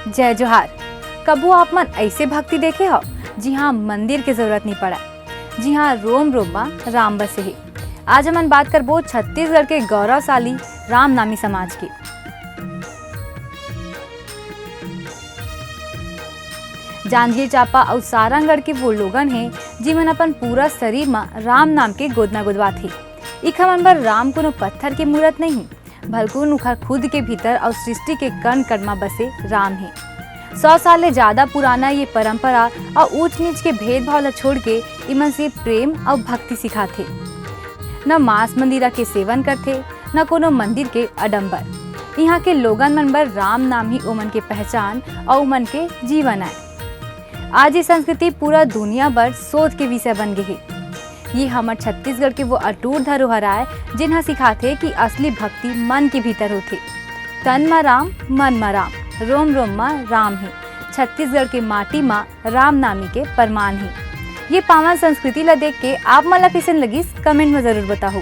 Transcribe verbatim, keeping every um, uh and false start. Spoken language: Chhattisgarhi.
जय जोहार। कभू आप मन ऐसे भक्ति देखे हो, जिहाँ मंदिर के जरूरत नहीं पड़ा, जिहाँ रोम रोम मा राम बसे हे। आज हमन बात करबो छत्तीसगढ़ के गौरवशाली रामनामी समाज के। जांजगीर चांपा अउ सारंगढ़ के वो लोगन हे, जिमन अपन पूरा शरीर मा राम नाम के गोदना गोदवाथे। इखर मन बर राम कोनो पत्थर के मूरत नहीं, बल्कुन उखर खुद के भीतर अउ सृष्टि के कण कण मा बसे राम हे। सौ साल ले ज्यादा पुराना ये परंपरा अउ ऊंच नीच के भेदभाव ला छोड़ के इमन सिर्फ प्रेम अउ भक्ति सिखाथे। न मांस मंदिरा के सेवन करथे, न कोनो मंदिर के आडंबर। इहाँ के लोगन मन बर राम नाम ही ओमन के पहचान अउ ओमन के जीवन आय। आज ये संस्कृति पूरा दुनिया बर शोध के विषय बन गे हे। ये हमर छत्तीसगढ़ के वो अटूट धरोहर आय, जिन ह सिखाथे कि असली भक्ति मन के भीतर होथे। तन म राम, मन म राम, रोम रोम म राम हे। छत्तीसगढ़ के माटी म राम नामी के परमान हे। ये पावन संस्कृति ला देख के आप मन ला कइसन लगिस, कमेंट म जरूर बताहू।